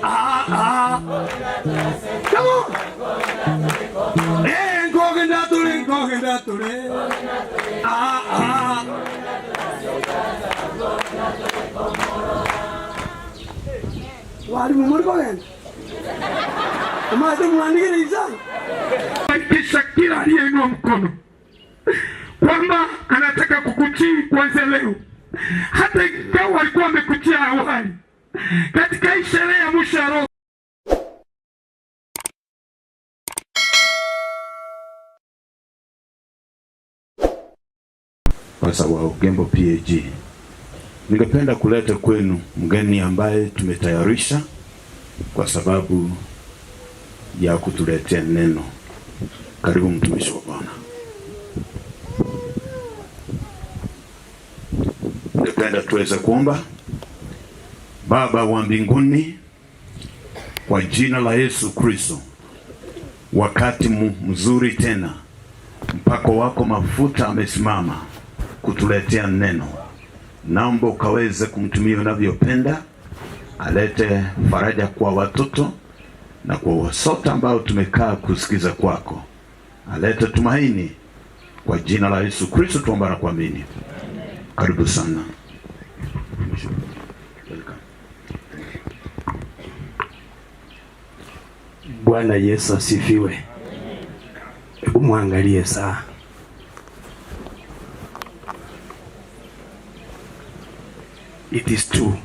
Ah ah. Come on. Eh, nkogenda tuli, nkogenda tuli. Ah ah. Walimu muri kogenda. Amaze mwandigiriza. Kisha kila aliyeinua mkono kwamba anataka kukutii kuanzia leo, hata ingawa alikuwa amekutia awali, katika hii sherehe ya mwisho ya Roho. Pasa wa Ugembo PAG, ningependa kuleta kwenu mgeni ambaye tumetayarisha kwa sababu ya kutuletea neno. Karibu mtumishi wa Bwana. Ningependa tuweze kuomba. Baba wa mbinguni, kwa jina la Yesu Kristo, wakati mzuri tena, mpako wako mafuta amesimama kutuletea neno. Naomba ukaweze kumtumia unavyopenda, alete faraja kwa watoto na kwa sote ambao tumekaa kusikiza kwako, alete tumaini. Kwa jina la Yesu Kristo tuomba na kuamini. Karibu sana. Welcome. Bwana Yesu asifiwe. Hebu muangalie saa. It is 2.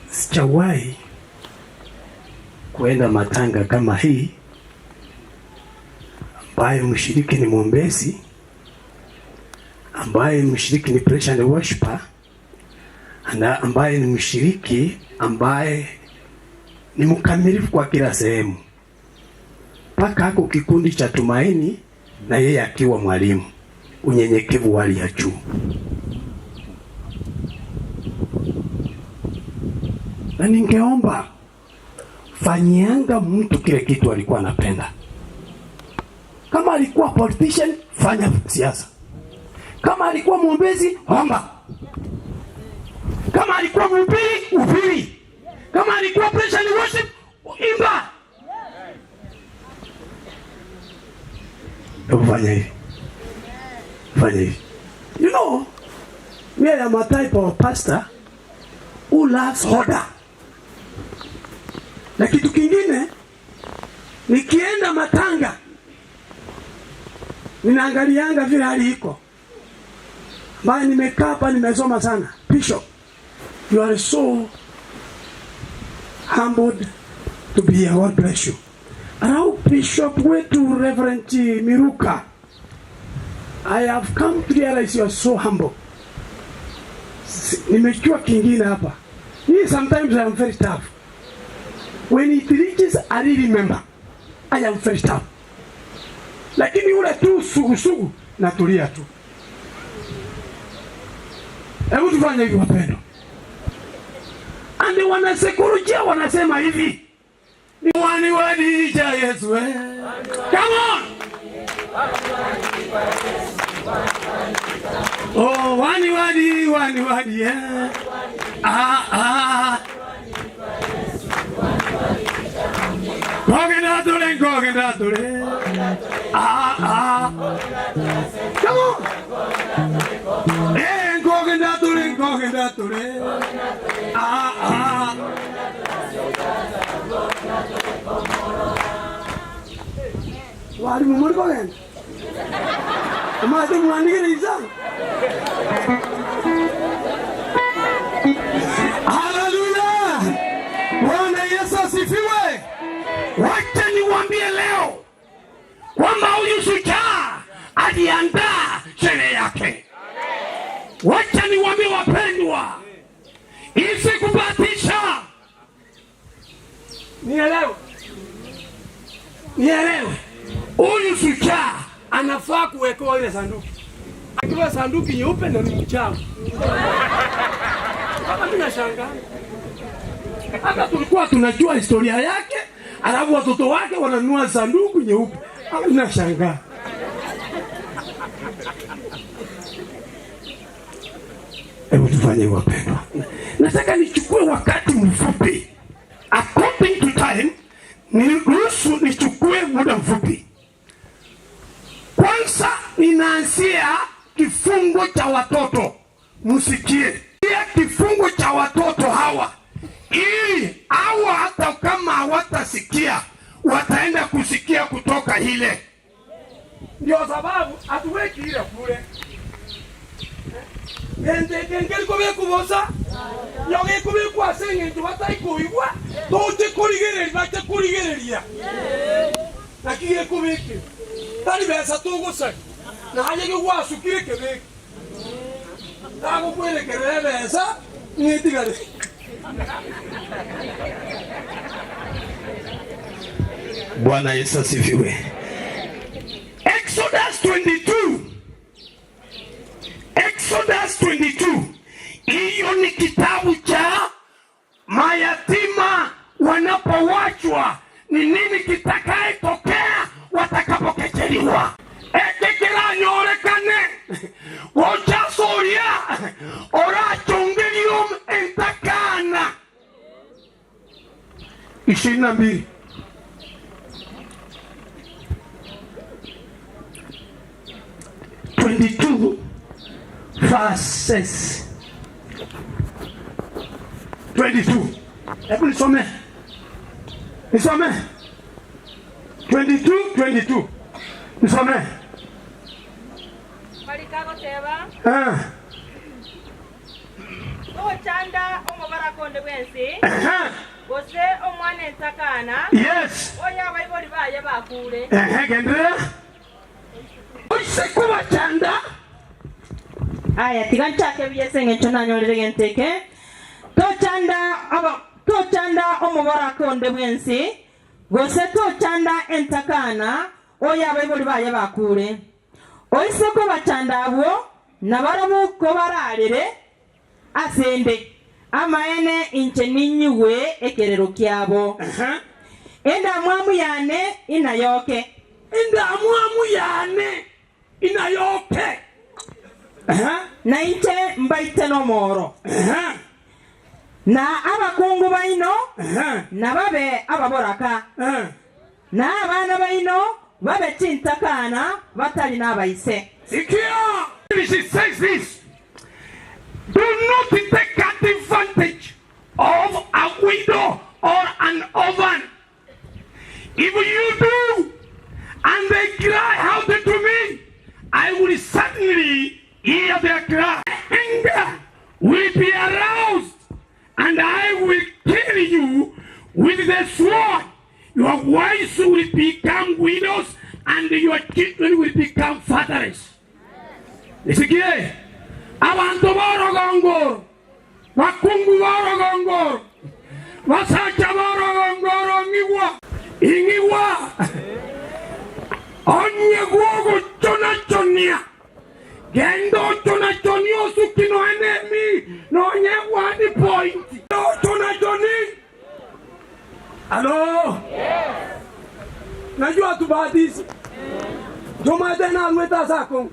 Sijawahi kuenda matanga kama hii ambayo mshiriki ni mwombezi, ambaye mshiriki ni praise and worshiper, na ambaye ni mshiriki ambaye ni mkamilifu kwa kila sehemu, mpaka ako kikundi cha Tumaini na yeye akiwa mwalimu, unyenyekevu wa hali ya juu. Na ningeomba fanyianga mtu kile kitu alikuwa anapenda. Kama alikuwa politician, fanya siasa. Kama alikuwa mwombezi, omba. Kama alikuwa mhubiri, hubiri. Kama alikuwa praise and worship, imba. Hebu fanya hivi. Fanya hivi. Me I am a type of pastor who loves order. Na kitu kingine, nikienda matanga, ninaangalianga vile hali iko. Ambaye nimekaa hapa nimesoma sana. Bishop, you are so humbled to be here. God bless you. Arau Bishop wetu Reverend Miruka, I have come to realize you are so humble. Nimejua kingine hapa. Me sometimes I am very tough. When it reaches, I really remember. I am very tough. Lakini yule tu sugu sugu, natulia tu. Hebu tufanye hivi wapendwa. And wanasaikolojia wanasema hivi. Ni wani wani cha Yesu. Come on. Oh, wani wani wani wani. Ah ah. Kogenda tule, kogenda tule. Ah ah. Come on. Kogenda tule, kogenda tule. Ah ah. Walimu muri kogenda. Amaze mwandigiriza. Haleluya! Bwana Yesu asifiwe. Wacha niwaambie leo kwamba huyu shujaa aliandaa sherehe yake. Wacha niwaambie wapendwa, isikubahatisha. Nielewe, nielewe, huyu shujaa anafaa kuwekewa ile sanduku. Akiwa sanduku nyeupe ndio ni mchawi. Kama mimi nashangaa. Hata tulikuwa tunajua historia yake, alafu watoto wake wananunua sanduku nyeupe. Mimi nashangaa. Hebu tufanye wapendwa. Nataka nichukue wakati mfupi. According to time, niruhusu nichukue muda mfupi. Kwanza ninaanzia kifungo cha watoto. Msikie. Kifungo cha watoto hawa, ili hawa hata kama hawatasikia wataenda kusikia kutoka ile. Ndio sababu hatuweki ile kule. Ngeri kubekubosa yoge kubekwa senge bataikuigwa toche kurigereria bache kurigereria nakige kubiki tari besa tugusari na haye gwasukire kebeki tagukwerekerera besa ng'etigare. Bwana Yesu asifiwe. Exodus 22. Exodus 22. Hiyo ni kitabu cha mayatima wanapowachwa. Ni nini kitakayetokea watakapokejeliwa? Ekekeranyorekane gochasoria orachongerium entakana. 22. Verses 22. Hebu nisome. Nisome. 22 22. Nisome. Balikagoteba. Ochanda omobarakonde bwensi. Gose omwana entakana. Yes. Oya baibori baye bakure. Gendera. Oise kubachanda. Aya tiganchake byesenge chonanyorere genteke. Tochanda omobarakonde bwensi. Gose tochanda entakana oya baibori baye bakure. Oise kubachanda abo nabarabu ko bararere asende amaene inche ninyiwe ekerero kyabo. Enda mwamu yane inayoke. Enda mwamu yane inayoke. Na inche mbaite no moro. Na abakungu baino na babe ababoraka. Na abana baino babe chintakana batali n'abaise. Sikia! She says this. Do not take advantage of a widow or an orphan. If you do, and they cry out to me, I will certainly hear their cry. Anger will be aroused, and I will kill you with the sword. Your wives will become widows, and your children will become fatherless. Nisikie, abantu borogongoro, bakungu borogongoro, basacha borogongoro ngigwa, ingigwa. Onye guogo chona chonia. Gendo chona choni osuki no enemy, no nye wani point. Chona choni. Hello? Yes. Najua tubadisi. Joma tena alweta sako.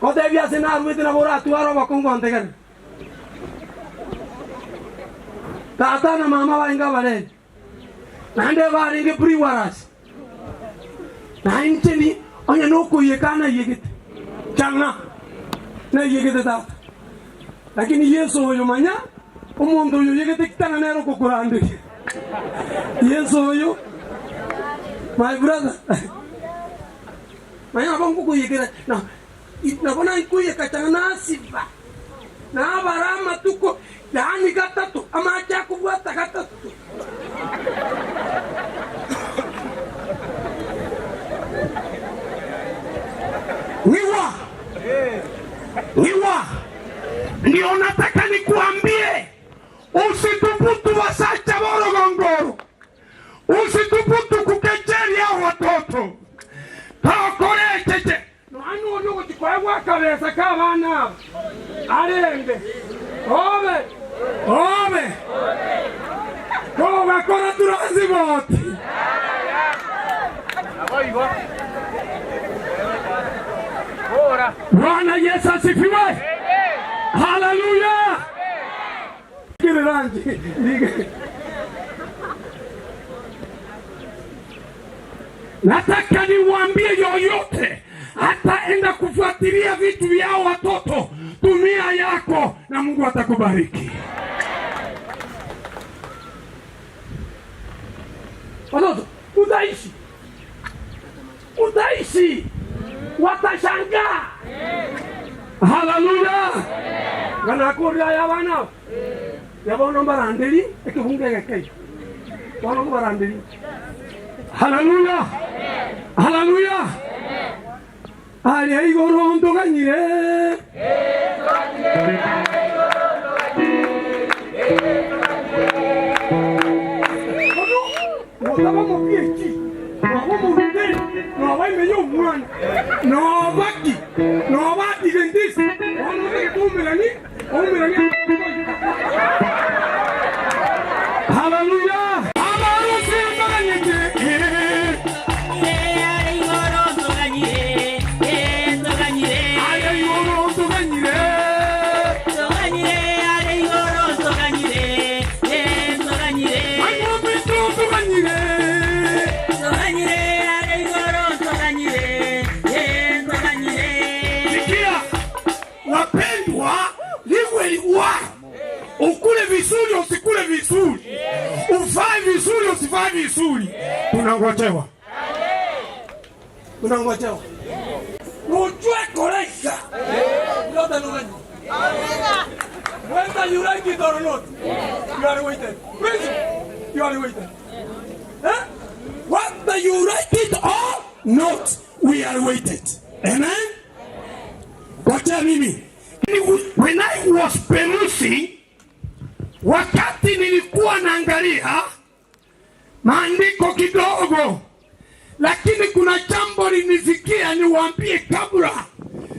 Kote vya sena alweta na bora tuaro wakongo antegar. Tata na mama wainga wale. Nande waringe priwaras. Na incheni onye noko yekana yegete. Changa. Na yegete tata. Lakini Yesu huyo manya omuntu oyo yegete kitanga nero kokurande. Yesu huyo. My brother. Manya bongo kuyekera. Na nabona ikuye katanga nasiba. Na barama tuko yani gatatu amacha kubwata gatatu. Niwa. Niwa. Ndio nataka nikuambie, usithubutu wasacha borogongoro. Usithubutu kukejeria watoto. Takorecheche. No anu onugo tikwaegwa kabesa kabana. Arende. Obe. Obe. Koga kora turazi boti. Bwana Yesu asifiwe. Haleluya! Nataka niwaambie yoyote hataenda kufuatilia vitu vyao watoto, tumia yako na Mungu atakubariki. Watoto, utaishi, utaishi, watashangaa. Haleluya! Nganakuria ya bana yabono mbaranderi ekibunge geke bono mbaranderi. Haleluya, haleluya. Aria igoro nduganyire notaba mu PhD noba muruderi noba imenye omwana nobaki noba Adventist onokuumirani oumirani. Haleluya. Abarusi nduganyire. Ukule vizuri usikule vizuri, uvae vizuri usivae vizuri, tunangojewa, tunangojewa. Ujue koleka whether you like it or not, you are waiting. Please, you are waiting. Huh? Whether you like it or not, we are waited. Amen. Ngoja mimi. When I was perusing, wakati nilikuwa naangalia maandiko kidogo, lakini kuna jambo linifikia niwaambie kabla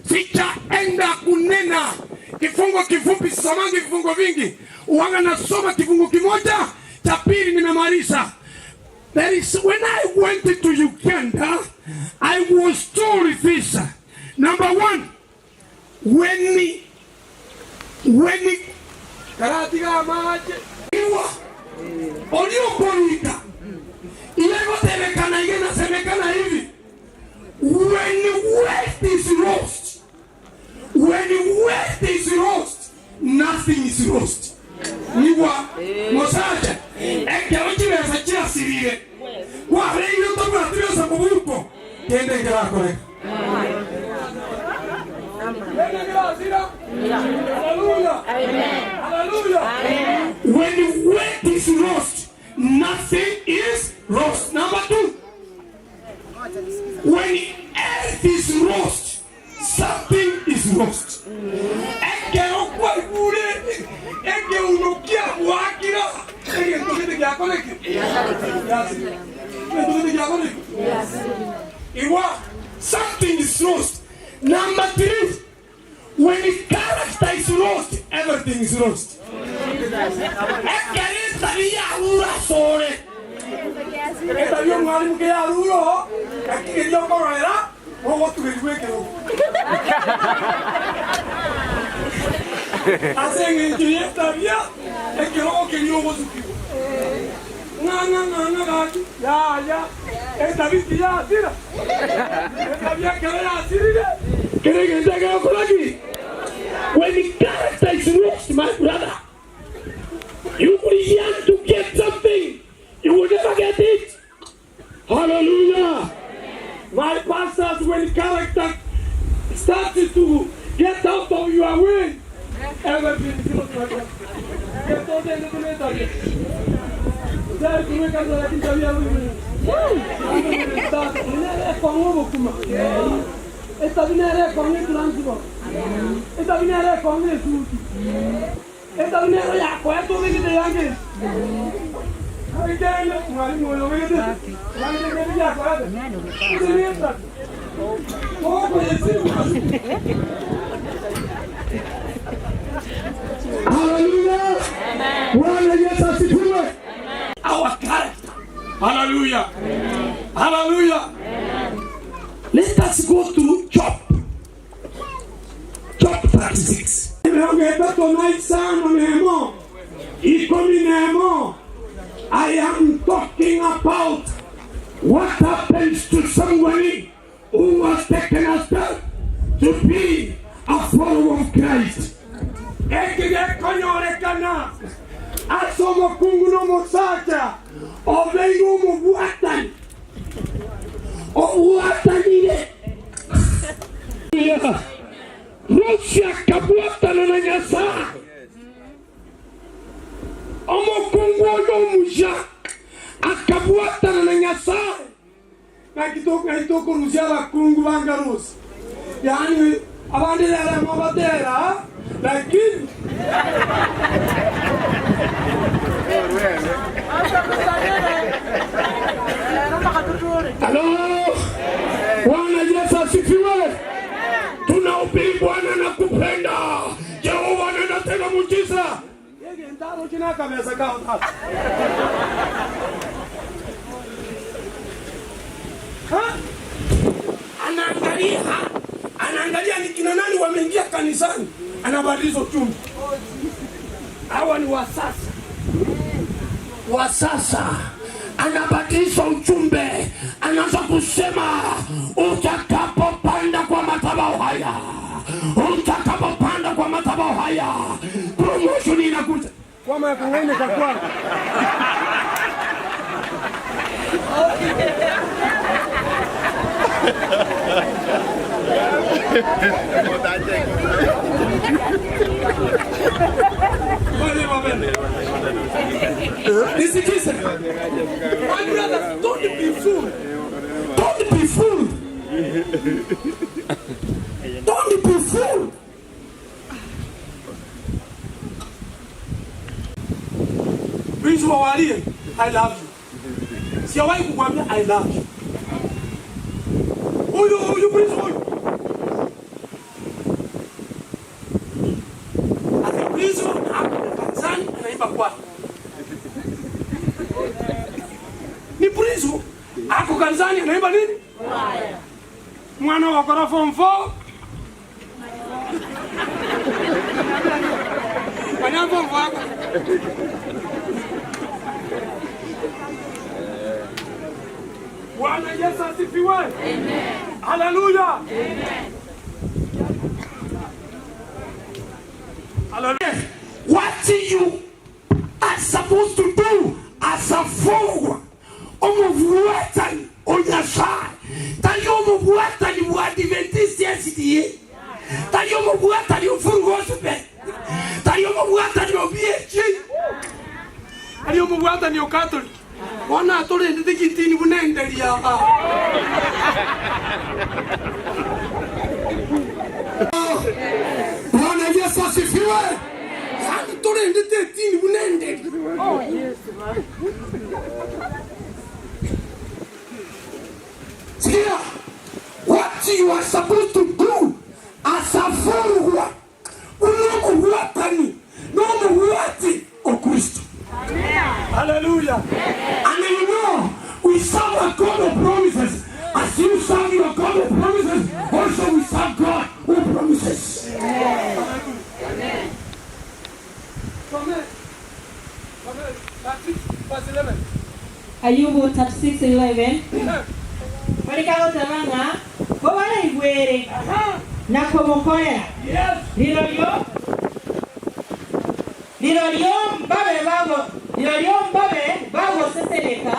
sijaenda kunena. Kifungo kifupi, sisomangi vifungo vingi, uwanga nasoma kifungo kimoja cha pili nimemaliza. There is, when I went to Uganda, I was told this. Number one, when karatiga maje iwa oliokolika ilegotemekana igenasemekana hivi, when wealth is lost, when wealth is lost, nothing is lost. Niwa mosaja ekero chibesa chiasirire kwareire tobwatibesa mubuko kende kerakoreka. Hallelujah. Amen. Hallelujah. Amen. When wealth is lost, nothing is lost. Number two, when earth is lost, something is lost. Something is lost. Number three, when the character is lost, everything is lost. When the character is lost, my brother, you will yearn to get something. You will never get it. Hallelujah. My pastors, when character starts to get out of your way, everything is lost, my brother. Hallelujah. Bwana Yesu asifiwe. Our character. Hallelujah. Amen. Hallelujah. Amen. Let us go to Job. Job 36. Mirongo na isano nemo ikumi nemo. I am talking about what happens to somebody who has taken a step to be a follower of Christ. Ekigekonyorekana ase omokungu n'omosacha obeire omobwatani obwatanire. Rusi akabwatana na Nyasaye. Omokungu oyo omuya akabwatana na Nyasaye. Nakitokorusia abakungu bangarusi, yaani abandi rero batera, lakini halo, Bwana Yesu asifiwe. Tunahubiri Bwana na kupenda Jehova anatenda muujiza. Yeye ndaro jina kabisa kao. Anaangalia, anaangalia ni kina nani wameingia kanisani, anabadilisha uchumi. Hawa ni wasasa. Wasasa anabadilisha ujumbe, anaanza kusema utakapopanda kwa madhabahu haya, utakapopanda kwa madhabahu haya, promotion inakuja. Kwa maana kuone kwa kwa. Nisikize. My brothers, don't be fooled. Don't be fooled. Don't be fooled. Prince Wawalie, I love you. Sijawahi kukwambia I love you. Huyu huyu Prince huyu. Ati Prince hapo kanisani anaimba kwa. Ni Prince ako kanisani anaimba nini? Mwana wa kora form 4. Mwana form 4. Bwana Yesu asifiwe. Amen. Hallelujah. Amen. Hallelujah. What you are supposed to do as a follower omuvuatani onyasaye tali omuvuatani wa Adventist SDA, tali omuvuatani Full Gospel, tali omuvuatani OBH, tali omuvuatani Catholic. Wana atolendete kitini bunendelia. Bwana Yesu asifiwe. Yani tolendete tini bunendelia. Oh Yesu. Sikia, what you are supposed to do as a follower, unomuhuatani, nomuhuati o Kristo. Hallelujah. And you know, we serve a God of promises. As you serve your God of promises, also we serve God who promises. Amen. Amen. Ayubu 36:11. Walikagotabanga bo baraigwere na komokorera. Yes. Lirolyo mbabe bago, lirolyo mbabe bago sesereka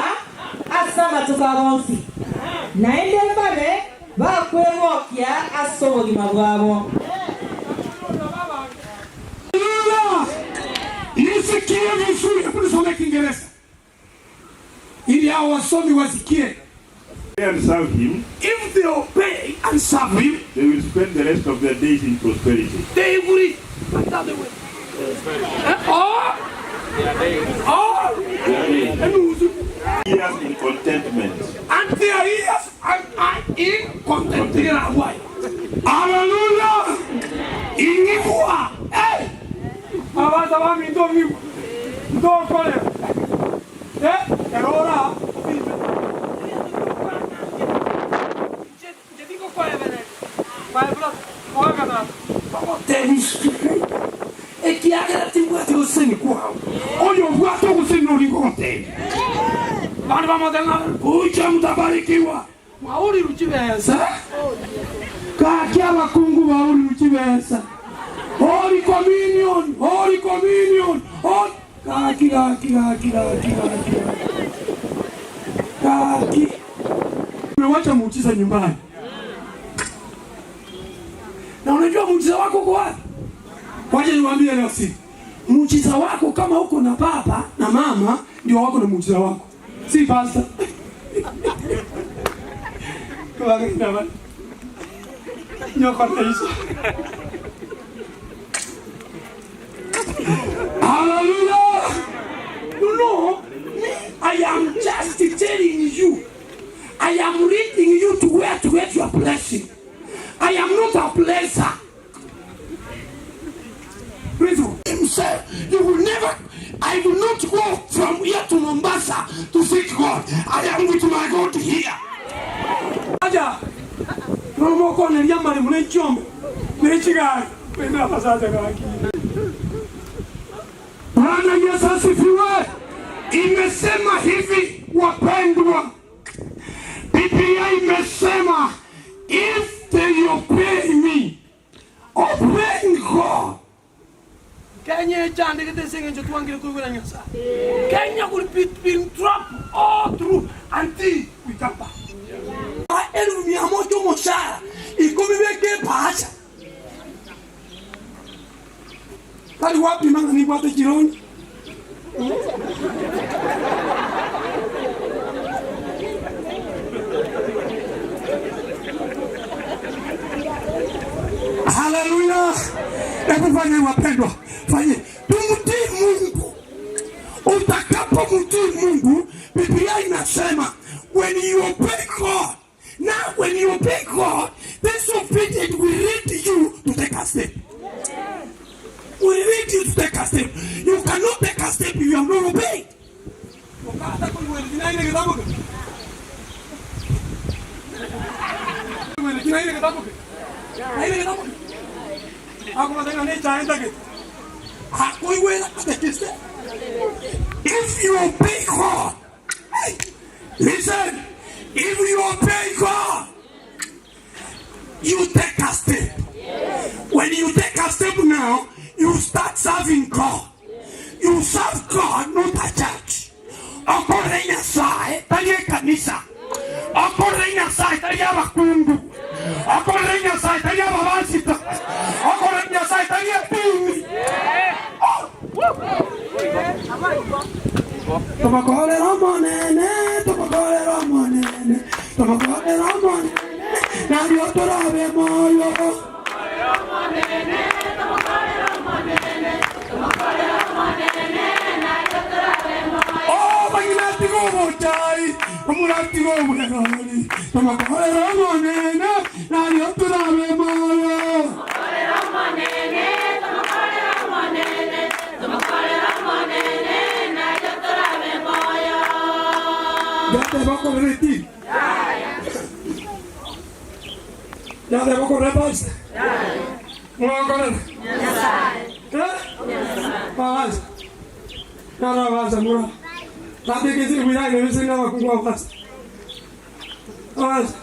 asama tukabonsi. Naende mbabe bakwegokya asobogima bwabo. Nisikie vizuri, hebu nisome Kiingereza ili hao wasomi wasikie. And serve him. If they obey and serve him, they will spend the rest of their days in prosperity. They will. All years in contentment. And their ears are in contentment. Hallelujah. Ingikuwa. Hey. Abaza wami ndo mi ndo kole. Erora. Ekiagera timbwati guseni kwao. Oyo bwato guseni ulingote. Bana bamotena kuja mtabarikiwa. Mauli ruchibesa. Kaki abakungu bauli ruchibesa. Holy communion, holy communion. Holy kaki kaki kaki kaki kaki. Kaki. Umewacha muujiza nyumbani. Na unajua muujiza wako uko wapi? Wacha niwaambie leo si. Muujiza wako kama uko na baba na mama ndio wako na muujiza wako. Si pastor. Kwa nini na Nyoko hizo. Hallelujah. You know, me, I am just telling you. I am leading you to where to get your blessing. I am not a blesser. Praise himself. You will never, I will not go from here to Mombasa to seek God. I am with my God here. Aja. Romoko nelia mune chombe. Nechigari. Wenda basaza kaki. Bwana Yesu asifiwe. Imesema hivi wapendwa. Biblia imesema if they obey me, obey God. Kenya chandikite singe tuangire kuigura nyasa. Kenya will be been trapped all through until we come back. 100,000 moshara ikumi beke pacha. Kali wapi manga ni bwate jironi? Haleluya. Hebu fanye wapendwa, fanye. Tumtii Mungu. Utakapomtii Mungu, Biblia inasema when you obey God, now when you obey God, this obedience will lead you to take a step. Will lead you to take a step. You cannot take a step if you have not obeyed. If you obey God, hey, listen, if you obey God, you take a step. When you take a step now, you start serving God. You serve God, not a church. Okore Nyasaye, tali kanisa. Okore Nyasaye, tali abakungu. Okore Nyasaye, tali ababasita. Okore Nyasaye, tali epini. Tomakolera monene, tomakolera monene, tomakolera monene, nalyo turabe moyo. Oh, banginatigo bochai, omuratigo bwerori, tomakolera monene, nalyo turabe moyo. Tomakolera monene, tomakolera monene, tomakolera monene, nalyo turabe moyo. Ya te va a correr ti. Ya te va a correr pasa. No va a correr. ¿Eh? Avanza. No, no avanza, mura. Tapi que se cuida que no se nada con avanza. Avanza.